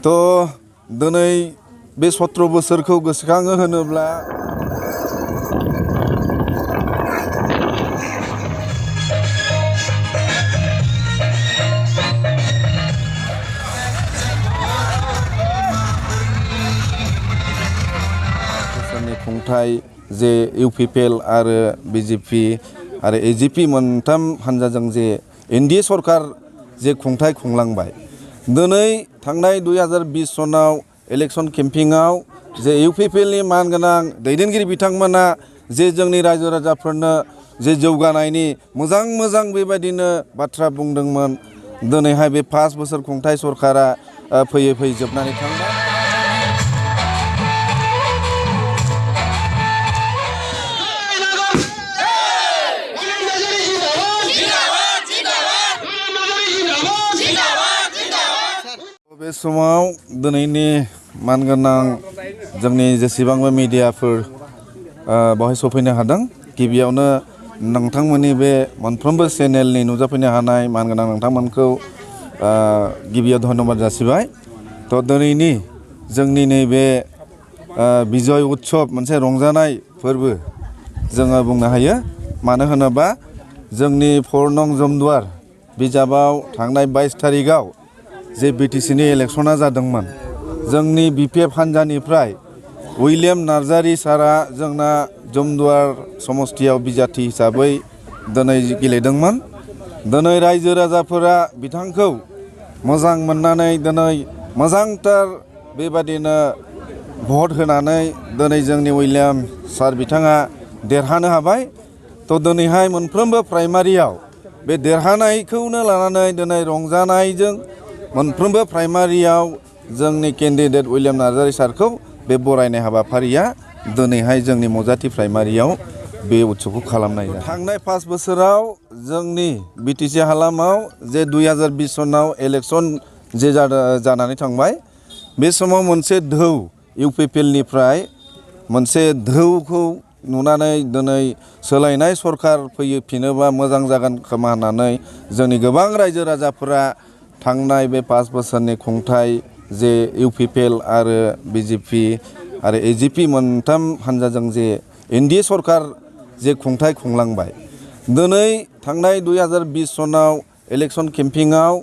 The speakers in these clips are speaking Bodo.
तो दिनै बे 17 बोसोरखौ गोसोखाङो होनोब्ला खुंथाय जे इउपिपिएल आरो बिजेपि आरो एजिपि मोनथाम हानजाजों जे एनडिए सरकार जे खुंथाय खुंलांबाय दिनै थांनाय 2020 सनाव इलेक्शन केम्पिंआव जे इउपिपिएलनि मानगोनां दैदेनगिरि बिथांमोना जे जोंनि रायजो राजाफोरनो जे जौगानायनि मोजां बेबायदिनो बाथ्रा बुंदोंमोन दिनैहाय बे 5 बोसोर खुंथाय सरकारा फैयै जोबनानै थांबाय। बे समाव दिनैनि मानगोनां जोंनि जेसेबांबो मिडियाफोर बेवहाय सफैनो हादों गिबियावनो नोंथांमोननि बे मोनफ्रोमबो चेनेलनि नुजाफैनो हानाय मानगोनां नोंथांमोनखौ गिबियाव धन्यबाद जासिबाय। तो दिनैनि जोंनि नैबे बिजय उत्सव मोनसे रंजानाय फोरबो जोङो बुंनो हायो मानो होनोबा जोंनि 4 नं जमदुवार बिजाबाव थांनाय 22 तारिखआव जे बिटिसिनि इलेक्शना जादोंमोन जोंनि बिपिएफ हानजानिफ्राय उइलियाम नार्जारी सारा जोंना जमदुवार समस्तियाव बिजाथि हिसाबै दिनै गेलेदोंमोन। दिनै रायजो राजाफोरा बिथांखौ मोजां मोननानै दिनै मोजांथार बेबादिनो भट होनानै दिनै जोंनि उइलियाम सार बिथाङा देरहानो हाबाय। तो दिनैहाय मोनफ्रोमबो प्राइमारियाव बे देरहानायखौनो लानानै दिनै रंजानायजों मोनफ्रोमबो प्राइमारियाव जोंनि कैंडिडेट उइलियाम नार्जारी सारखौ बे बरायनाय हाबाफारिया दिनैहाय जोंनि मजाथि प्राइमारियाव बे उत्सवखौ खालामनाय जादों। थांनाय 5 बोसोराव जोंनि बिटिसि हालामाव जे 2020 सनाव इलेक्शन जे जानानै थांबाय बे समाव मोनसे धौ इउपिपिएलनिफ्राय मोनसे धौखौ नुनानै दिनै सोलायनाय सरकार फैफिनोबा मोजां जागोन खोमा होननानै जोंनि गोबां रायजो राजाफोरा थांनाय बे 5 बोसोरनि खुंथाय जे इउपिपिएल आरो बिजेपि आरो एजिपि मोनथाम हानजाजों जे एनडिए सरकार जे खुंथाय खुंलांबाय दिनै थांनाय 2020 सनाव इलेक्शन केम्पिंआव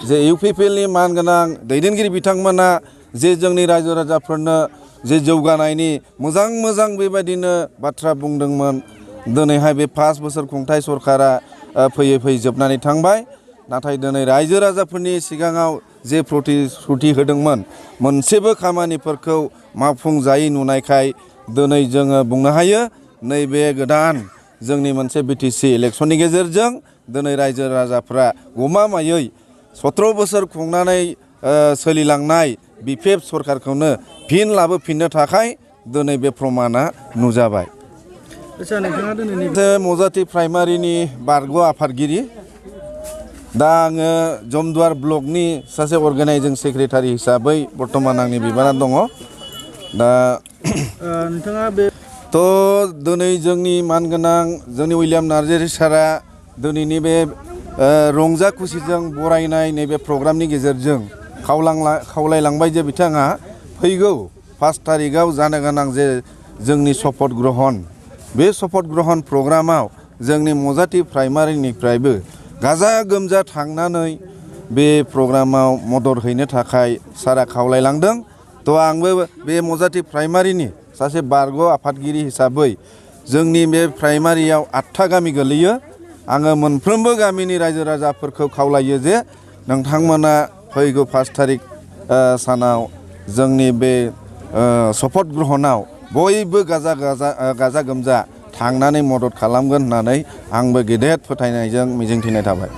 जे इउपिपिएलनि मानगोनां दैदेनगिरि बिथांमोना जे जोंनि रायजो राजाफोरनो जे जौगानायनि मोजां बेबायदिनो बाथ्रा बुंदोंमोन दिनैहाय बे 5 बोसोर खुंथाय सरकारा फैयै जोबनानै थांबाय। नाथाय दिनै रायजो राजाफोरनि सिगाङाव जे प्रतिश्रुति होदोंमोन मोनसेबो खामानिफोरखौ मावफुंजायै नुनायखाय दिनै जोङो बुंनो हायो नैबे गोदान जोंनि मोनसे बिटिसि इलेक्शननि गेजेरजों दिनै रायजो राजाफ्रा गमामायै 17 बोसोर खुंनानै सोलिलांनाय बिपिएफ सरकारखौनो फिन लाबोफिननो थाखाय दिनै बे प्रमाना नुजाबाय। आच्छा नोंथाङा दिनैनि मजाथि प्राइमारिनि बारग' आफादगिरि दा आङो जमदुवार ब्लकनि सासे अर्गानाइजिं सेक्रेटारि हिसाबै बर्तमान आंनि बिबाना दङ। दा नोंथाङा बे तो दिनै जोंनि मानगोनां जोंनि उइलियाम नार्जारी सारा दिनैनि बे रंजा खुसिजों बरायनाय नैबे प्रग्रामनि गेजेरजों खावलायलांबाय जे बिथाङा फैगौ 5 तारिखआव जानो गोनां जे जोंनि शपथ ग्रहण बे शपथ ग्रहण प्रग्रामाव जोंनि मजाथि प्राइमारिनिफ्रायबो गाजा गोमजा थांनानै बे प्रग्रामाव मदद हैनो थाखाय सारा खावलायलांदों। तो आंबो बे मजाथि प्राइमारिनि सासे बारग' आफादगिरि हिसाबै जोंनि बे प्राइमारियाव 8था गामि गोलैयो आङो मोनफ्रोमबो गामिनि रायजो राजाफोरखौ खावलायो जे नोंथांमोना फैगौ 5 तारिख सानाव जोंनि बे शपथ ग्रहणाव बयबो गाजा गोमजा थांनानै मदद खालामगोन होननानै आंबो गेदेर फोथायनायजों मिजिंथिनाय थाबाय।